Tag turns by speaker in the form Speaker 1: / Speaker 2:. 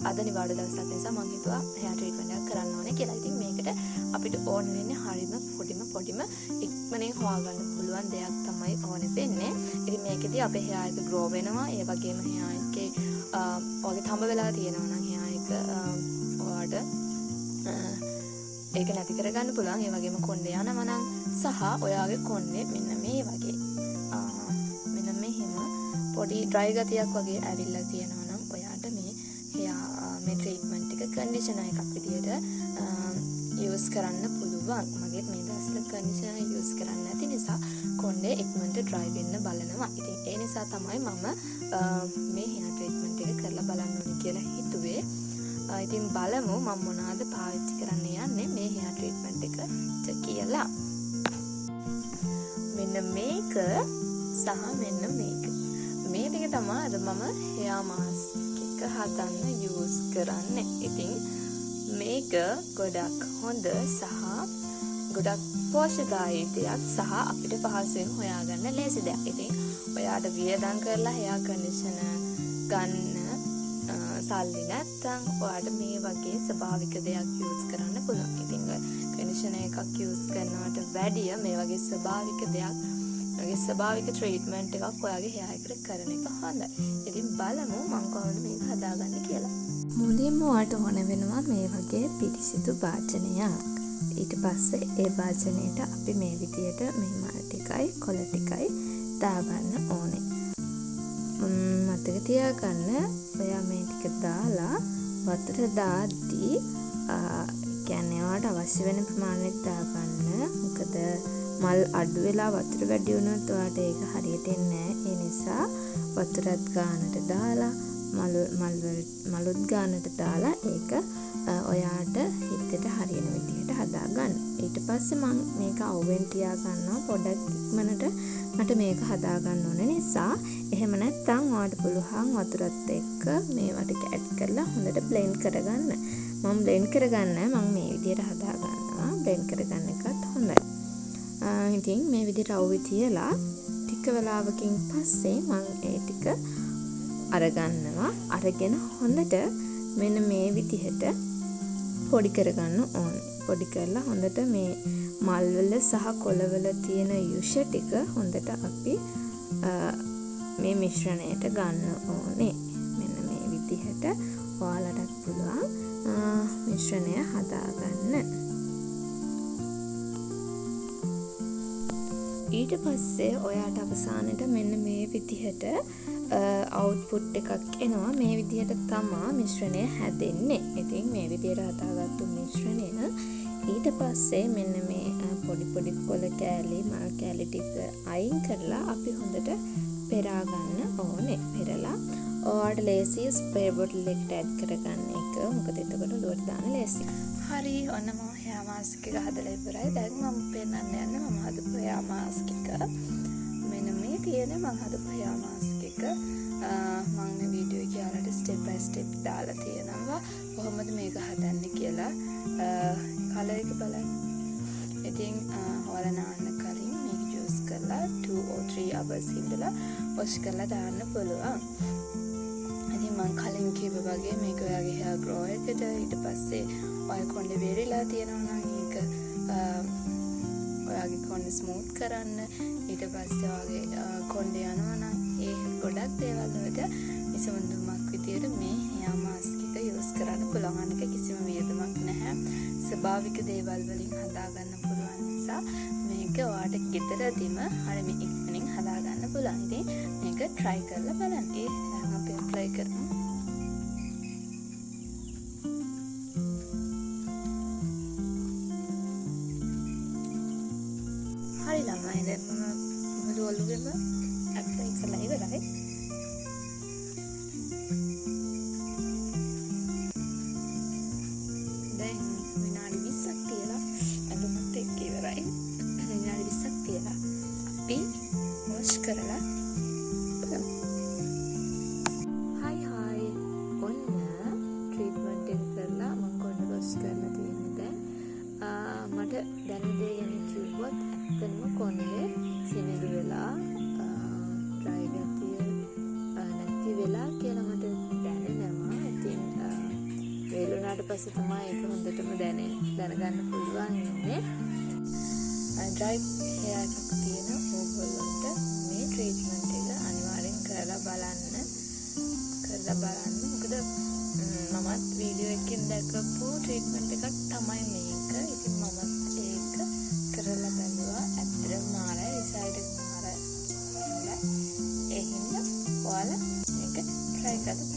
Speaker 1: අද නිවාඩු දවසක් නිසා මං හිතුවා හෙයා ට්‍රීට්මන්ට් එකක් කරන්න ඕනේ කියලා. ඉතින් මේකට අපිට ඕන වෙන්නේ හරිම පොඩිම ඉක්මනින් හොයාගන්න පුළුවන් දෙයක් තමයි ඕනේ වෙන්නේ. ඉතින් මේකෙදි අපේ හෙයා එක ග්‍රෝ වෙනවා. ඒ වගේම හෙයා එකේ ඔයාගේ තඹ වෙලා තියෙනවා නම් හෙයා එක ඔයාට ඒක නැති කරගන්න පුළුවන්. ඒ වගේම කොණ්ඩේ යනවා නම් සහ ඔයාගේ කොණ්ඩේ මෙන්න මේ වගේ මෙන්න මෙහෙම පොඩි ඩ්‍රයි ගතියක් වගේ ඇවිල්ලා තියෙනවා නම් ඔයාට මේ හෙයා මේ ට්‍රීට්මන්ට් එක කන්ඩිෂනර් එකක් විදියට යූස් කරන්න පුළුවන්. මගේත් මේ දවස්වල කන්ඩිෂනර් යූස් කරන්න නැති නිසා කොණ්ඩේ ඉක්මනට ඩ්‍රයි වෙන්න බලනවා. ඉතින් ඒ නිසා තමයි මම මේ හෙයා ට්‍රීට්මන්ට් එක කරලා බලන්න ඕනේ කියලා හිතුවේ. ඉතින් බලමු මම මොනවද පාවිච්චි කරන්න යන්නේ මේ හෙයා ට්‍රීට්මන්ට් එකට කියලා. මෙන්න මේක සහ මෙන්න මේක. මේ දෙක තමයි අද මම හෙයා මාස්ක් එක හදන්න යූස් කරන්නේ. ඉතින් මේක ගොඩක් හොඳ සහ ගොඩක් පෝෂ්‍යදායී දෙයක් සහ අපිට පහසුවෙන් හොයාගන්න ලේසි දෙයක්. ඉතින් ඔයාට වියදම් කරලා හෙයා කන්ඩිෂනර් ගන්න සල්ලි නැත්තම් ඔයාට මේ වගේ ස්වභාවික දෙයක් යූස් කරන්න පුළුවන්. ඉතින් කන්ඩිෂනර් එකක් යූස් කරනවට වැඩිය මේ වගේ ස්වභාවික දෙයක්, වගේ ස්වභාවික ට්‍රීට්මන්ට් එකක් ඔයාගේ හෙයා එකට කරන එක හොඳයි. ඉතින් බලමු මං කොහොමද මේක හදාගන්නේ කියලා.
Speaker 2: මුලින්ම ඔයාට ඕන වෙනවා මේ වගේ පිරිසිදු භාජනයක්. ඊට පස්සේ ඒ භාජනයට අපි මේ විදියට මේ මල් ටිකයි කොළ ටිකයි දාගන්න ඕනේ. මතක තියාගන්න ඔයා මේ ටික දාලා වතුර දාද්දී, ඒ කියන්නේ ඔයාට අවශ්‍ය වෙන ප්‍රමාණයට දාගන්න. මොකද මල් අඩු වෙලා වතුර වැඩි වුණොත් ඔයාට ඒක හරියට එන්නේ නෑ. ඒ නිසා වතුරත් ගානට දාලා මලුත් ගානට දාලා ඒක ඔයාට හිතට හරියන විදිහට හදාගන්න. ඊට පස්සේ මං මේක අවුවෙන් තියාගන්නවා පොඩක් ඉක්මනට මට මේක හදාගන්න ඕන නිසා. එහෙම නැත්නම් ඔයාට පුළුවන් වතුරත් එක්ක මේවා ටික ඇඩ් කරලා හොඳට බ්ලෙන්ඩ් කරගන්න. මං බ්ලෙන්ඩ් කරගන්න මං මේ විදිහට හදාගන්නවා. බ්ලෙන්ඩ් කරගන්න එකත් හොඳයි. ඉතින් මේ විදිහට අවුවේ තියලා ටික වෙලාවකින් පස්සේ මං ඒ ටික අරගන්නවා. අරගෙන හොඳට මෙන්න මේ විදිහට පොඩි කරගන්න ඕනේ. පොඩි කරලා හොඳට මේ මල්වල සහ කොළවල තියෙන යුෂ ටික හොඳට අපි මේ මිශ්‍රණයට ගන්න ඕනේ. මෙන්න මේ විදිහට ඔයාලටත් පුළුවන් මිශ්‍රණය හදාගන්න. ඊට පස්සේ ඔයාට අවසානයේ මෙන්න මේ විදිහට අවුට්පුට් එකක් එනවා. මේ විදිහට තමා මිශ්‍රණය හැදෙන්නේ. ඉතින් මේ විදිහට හදාගත්තු මිශ්‍රණය ඊට පස්සේ මෙන්න මේ පොඩි පොඩි කොළ කෑලි මල් කෑලි ටික අයින් කරලා අපි හොඳට පෙරා ගන්න ඕනේ. පෙරලා ඔයාට ලේසි ස්ප්‍රේ බොටල් එකට ඇඩ් කරගන්න එක. මොකද එතකොට ඔළුවට දාන්න ලේසි.
Speaker 1: හරි, ඔන්න මම හෙයා මාස්ක් එක හදලා ඉවරයි. දැන් මම පෙන්නන්න යන්නේ මම හදපු හෙයා මාස්ක් එක. මෙන්න මේ තියෙන මම හදපු හෙයා මාස්ක් එක. මම මේ වීඩියෝ එකේ ඔයාලට ස්ටෙප් බයි ස්ටෙප් දාලා තියෙනවා කොහොමද මේක හදන්නේ කියලා. කලර් එක බලන්න. ඉතින් ඔයාලා නාන්න කලින් මේක යූස් කරලා 2 or 3 hours ඉඳලා වොෂ් කරලා දාන්න පුළුවන්. ඉතින් මං කලින් කිව්වා වගේ මේක ඔයාගේ හෙයා ග්‍රෝ එකට, ඊට පස්සේ ඔය කොණ්ඩේ වේරිලා තියෙනවා නම් ඒක ඔයාගේ කොණ්ඩේ ස්මූත් කරන්න, ඊට පස්සේ ඔයාගේ කොණ්ඩේ යනවා නම් ඒ ගොඩක් දේවල් වලට විසඳුමක් විදියට මේ හෙයා මාස්ක් එක යූස් කරන්න පුළුවන්. අනික කිසිම වියදමක් නැහැ. ස්වභාවික දේවල් වලින් හදාගන්න පුළුවන් නිසා මේක ඔයාට ගෙදරදීම හරිම ඉක්මනින් හදාගන්න පුළුවන්. ඉතින් මේක try කරලා බලන්න. ඒ දැන් අපි ඇප්ලයි කරමු. හරි ළමයි, දැන් මම මුළු ඔළුවෙම ඇප්ලයි කරලා ඉවරයි. දැන් විනාඩි 20ක් තියලා ඇඳුමත් එක්ක ඉවරයි. විනාඩි 20ක් තියලා අපි වොෂ් කරලා බලමු. හයි හයි, ඔන්න ට්‍රීට්මන්ට් එක කරලා මං කොණ්ඩ වොෂ් කරලා තියෙන්නේ දැන්. මට දැනෙන දේ ගැන කිව්වොත් ඇත්තටම කොණ්ඩේ සිනිඳු වෙලා, ඩ්‍රයි ගතිය නැති වෙලා කියලා මට දැනෙනවා. ඉතින් පස්සේ තමයි ඒක හොඳටම දැනගන්න පුළුවන් වෙන්නේ. ඩ්‍රයි හෙයා එකක් තියෙන ඕගොල්ලන්ට මේ ට්‍රීට්මන්ට් එක අනිවාර්යෙන් කරලා බලන්න. කරලා බලන්න. මොකද මමත් වීඩියෝ එකකින් දැකපු ට්‍රීට්මන්ට් එකක් තමයි මේක. ඉතින් මමත් ඒක කරලා බැලුවා. ඇත්තටම මාරයි, රිසල්ට් එක මාරයි. හොඳයි. ඒ හින්දා ඔයාලා මේක try කරලා බලන්න.